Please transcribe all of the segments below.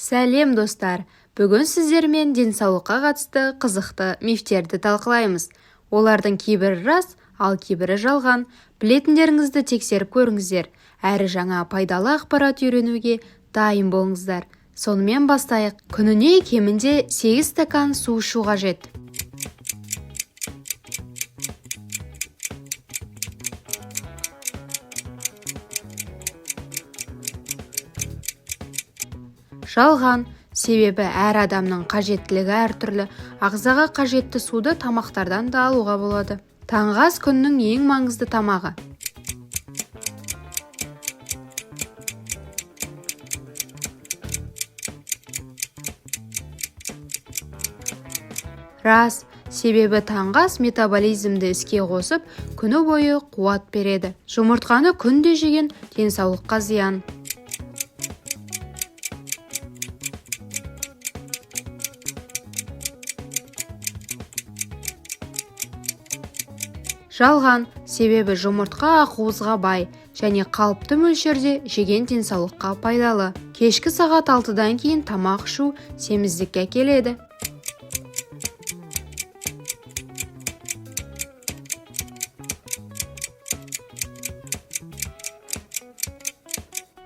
Сәлем, достар! Бүгін сіздермен денсаулыққа қатысты қызықты мифтерді талқылаймыз. Олардың кейбірі рас, ал кейбірі жалған. Білетіндеріңізді тексеріп көріңіздер, әрі жаңа пайдалы ақпарат үйренуге дайын болыңыздар. Сонымен, бастайық. Күніне кемінде 8 стакан су ішу қажет. Жалған, себебі әр адамның қажеттілігі әртүрлі. Ағзаға қажетті суды тамақтардан да алуға болады. Таңғы ас – күннің ең маңызды тамағы. Рас, себебі таңғы ас метаболизмді іске қосып, күні бойы қуат береді. Жұмыртқаны күнде жеген денсаулыққа зиян. Жалған, себебі жұмыртқа ақуызға бай және қалыпты мөлшерде жеген денсаулыққа пайдалы. Кешкі сағат 6-дан кейін тамақ ішу семіздікке әкеледі.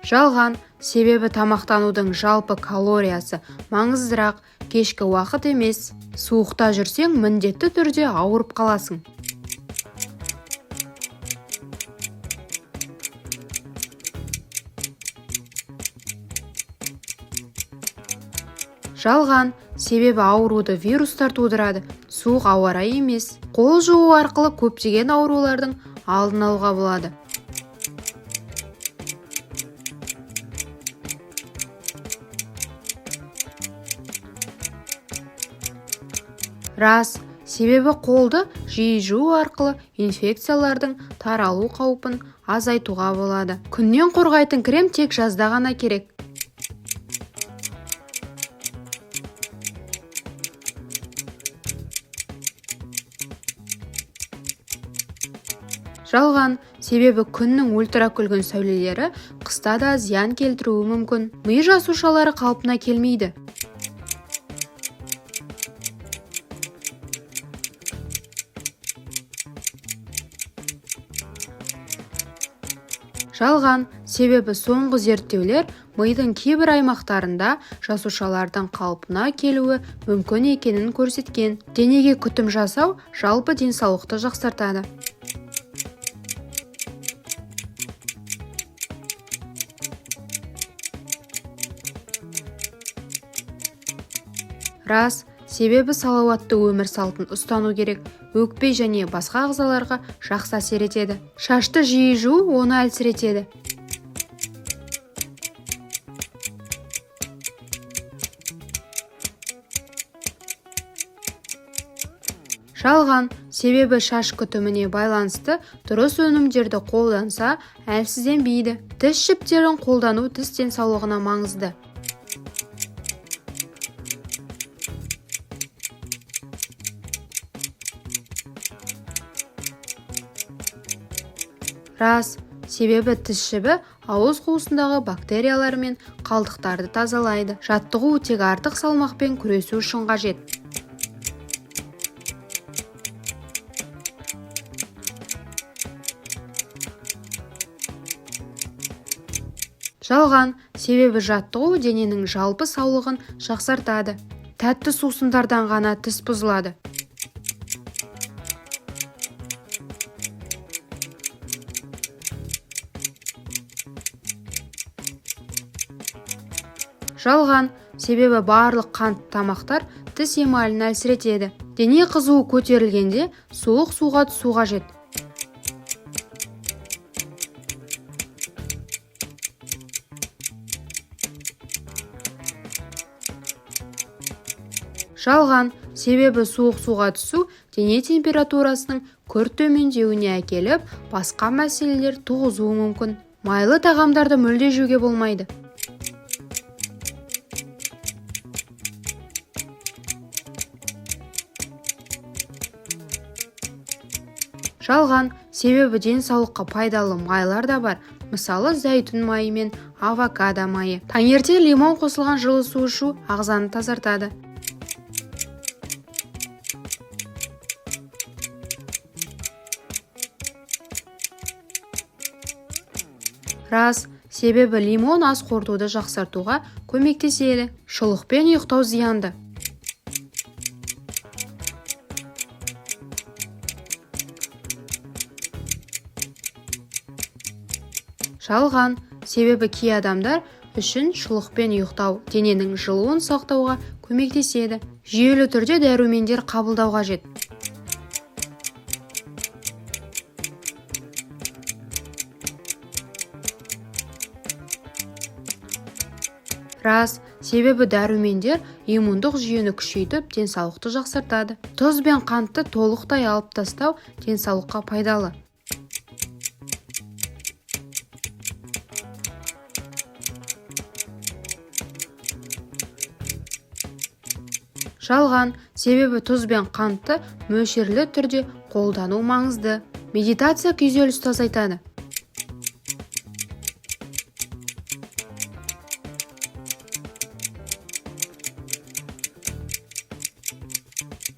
Жалған, себебі тамақтанудың жалпы калориясы маңыздырақ, кешкі уақыт емес. Суықта жүрсең, міндетті түрде ауырып қаласың. Жалған, себебі ауруды вирустар тудырады, суық ауа райы емес. Қол жуу арқылы көптеген аурулардың алдын алуға болады. Рас, себебі қолды жиі жуу арқылы инфекциялардың таралу қаупін азайтуға болады. Күннен қорғайтын крем тек жазда ғана керек. Жалған, себебі күннің ультракүлгін сәулелері қыста да зиян келтіруі мүмкін. Ми жасушалары қалпына келмейді. Жалған, себебі соңғы зерттеулер мидың кейбір аймақтарында жасушалардың қалпына келуі мүмкін екенін көрсеткен. Денеге күтім жасау жалпы денсаулықты жақсартады. Рас, себебі салауатты өмір салтын ұстану керек, өкпе және басқа ағзаларға жақсы әсер етеді. Шашты жиі жуу оны әлсіретеді. Жалған, себебі шаш күтіміне байланысты дұрыс өнімдерді қолданса, әлсізденбейді. Тіс жіптерін қолдану тіс денсаулығына маңызды. Рас, себебі тіс жібі ауыз қуысындағы бактериялар мен қалдықтарды тазалайды. Жаттығу тек артық салмақпен күресу үшін қажет. Жалған, себебі жаттығу дененің жалпы саулығын жақсартады. Тәтті сусындардан ғана тіс бұзылады. Жалған, себебі барлық қантты тамақтар тіс эмалін әлсіретеді. Дене қызуы көтерілгенде суық суға түсу қажет. Жалған, себебі суық суға түсу дене температурасының күрт төмендеуіне әкеліп, басқа мәселелер туғызуы мүмкін. Майлы тағамдарды мүлде жеуге болмайды. Жалған, себебі денсаулыққа пайдалы майлар да бар. Мысалы, зәйтүн майы мен авокадо майы. Таңертең лимон қосылған жылы су ішу ағзаны тазартады. Рас, себебі лимон ас қорытуды жақсартуға көмектеседі. Шұлықпен ұйықтау зиянды. Жалған, себебі кей адамдар үшін шұлықпен ұйықтау дененің жылуын сақтауға көмектеседі. Жүйелі түрде дәрумендер қабылдау қажет. Рас, себебі дәрумендер иммундық жүйені күшейтіп, денсаулықты жақсартады. Тұз бен қантты толықтай алып тастау денсаулыққа пайдалы. Жалған, себебі тұз бен қантты мөлшерлі түрде қолдану маңызды. Медитация күйзелісті азайтады.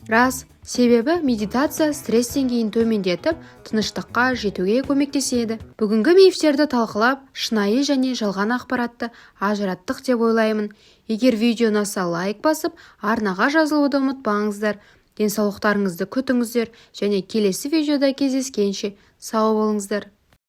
Рас, себебі медитация стресс деңгейін төмендетіп, тыныштыққа жетуге көмектеседі. Бүгінгі мифтерді талқылап, шынайы және жалған ақпаратты ажыраттық деп ойлаймын. Егер видео ұнаса, лайк басып, арнаға жазылуды ұмытпаңыздар. Денсаулықтарыңызды күтіңіздер және келесі видеода кездескенше сау болыңыздар.